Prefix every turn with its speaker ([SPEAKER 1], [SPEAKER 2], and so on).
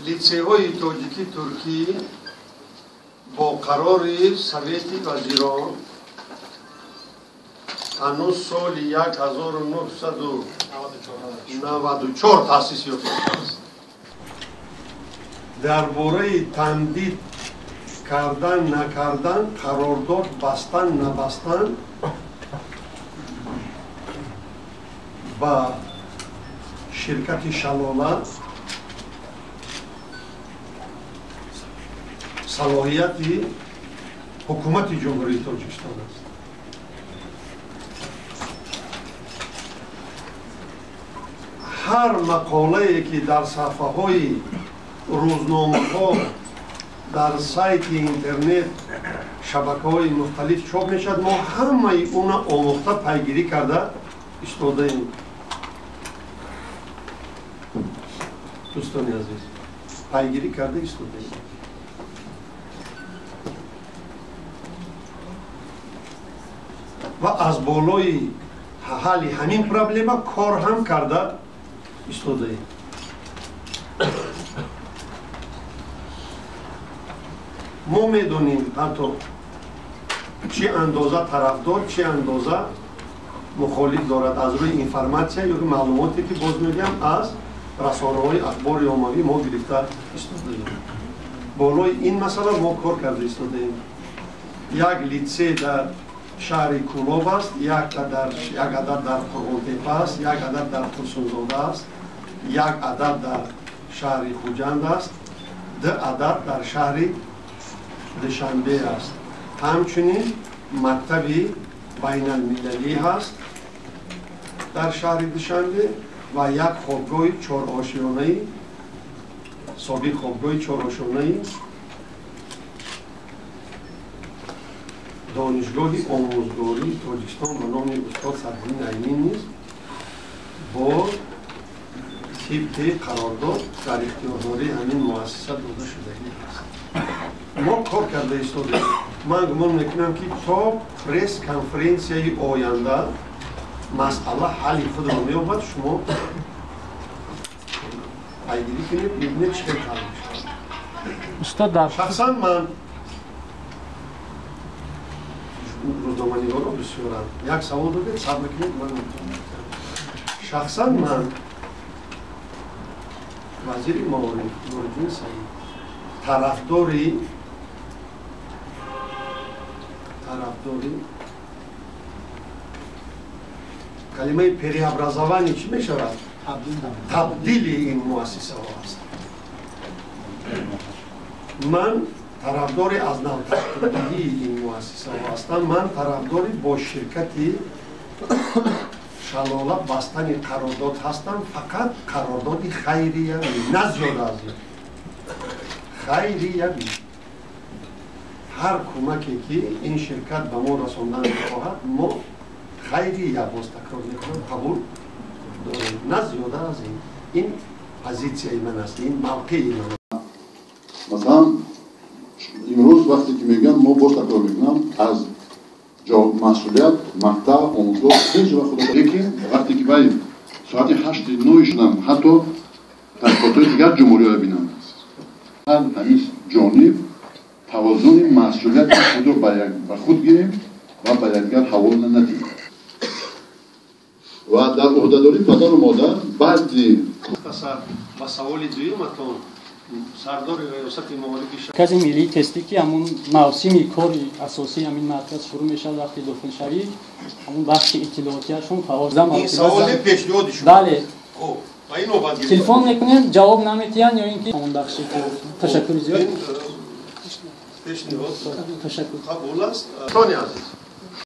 [SPEAKER 1] Литсейҳои тоҷикӣ туркӣ бо қарори Совети вазирон ҳанӯз соли 1994 таъсис ёфтааст. Дар бораи тамдид кардан накардан, қарордод бастан набастан ба ширкати Шалола салоҳияти ҳукумати Ҷумҳурии Тоҷикистон аст. Ҳар мақолае ки дар саҳфаҳои рӯзномаҳо, дар сайти интернет, шабакаҳои мухталиф чоп мешавад, мо ҳамаи онро омӯхта пайгирӣ карда истодаем. Дӯстони азиз, пайгирӣ карда истодаем. Ва аз болои ҳалли ҳамин проблема кор ҳам карда истодаем. Мо медонем ҳатто чӣ андоза тарафдор, чӣ андоза мухолиф дорад аз рӯи информатсия ё маълумоте ки боз мегӯям аз расонаҳои ахбори оммавӣ мо гирифта истодаем. Болои ин масъала мо кор карда истодаем. Як литсей дар шаҳри Кӯлоб аст, як адад дар Қурғонтепа аст, як адад дар Турсунзода аст, як адад дар шаҳри Хуҷанд аст, ду адад дар шаҳри Душанбе аст. Ҳамчунин мактаби байналмилалӣ ҳаст дар шаҳри Душанбе ва як хобгоҳи чорошёнаи собиқ хобгоҳи чорошёнаи Донишгоҳи омӯзгории Тоҷикистон ба номи устод Садриддин Айнӣ низ бо тибқи қарордод дар ихтиёрдории ҳамин муассиса дода шудагӣ аст. Мо кор карда истодаем. Ман гумон мекунам ки то пресс-конференсияи оянда масъала ҳалли худро меёбад. Шумо пайгирӣ кунед, бибинед чӣ хел ҳал мешавад.
[SPEAKER 2] Устод, дар
[SPEAKER 1] шахсан ман рӯзноманигорро бисёрам. Як савол додед, сабр кунед, ман шахсан ман вазири маориф Нуриддин Саид тарафдори калимаи переобразование чӣ мешавад? Табдили ин муассисаҳо аст. Ман тарафдори аз нав ташкилдиҳии ин муассисаҳо ҳастам. Ман тарафдори бо ширкати Шалола бастани қарордод ҳастам, фақат қарордоди хайриявӣ, на зиёда аз ин. Хайриявӣ. Ҳар кӯмаке ки ин ширкат ба мо расондан мехоҳад, мо хайрия, боз такрор мекунам, қабул дорем, на зиёда аз ин. Ин позитсияи ман аст, ин мавқеи ман аст.
[SPEAKER 3] Масалан, имрӯз вақте ки мегӯям, мо боз такрор мекунам, аз масъулият мактаб, омӯзгор ҳеҷ вақт худо. Лекин вақте ки вай соати 8-9 шудам, ҳатто тадқиқотҳои дигар ҷумҳуриҳоро бинам, ҳар ҳамин ҷониб тавозуни масъулияти худро ба худ гирем ва ба якдигар ҳавола надиҳем. Ва дар ӯҳдадории падару модар баъди
[SPEAKER 1] ба саволи дуюматон сардори раёсати маорифи
[SPEAKER 2] маркази миллии тестӣ ки ҳамун мавсими кори асосии ҳамин марказ шурӯъ мешавад вақти дохилшавӣ, ҳамун бахши иттилоотияшон фаъол.
[SPEAKER 1] Ин саволи пешниҳоди шумо?
[SPEAKER 2] Бале.
[SPEAKER 1] Хуб, ба ин навбат гирифта.
[SPEAKER 2] Телефон мекунем, ҷавоб наметиҳанд ё ин ки ҳамун бахши иттилоотӣ. Ташаккури зиёд.
[SPEAKER 1] Пешниҳод
[SPEAKER 2] ташаккур.
[SPEAKER 1] Қабул аст. Тони азиз,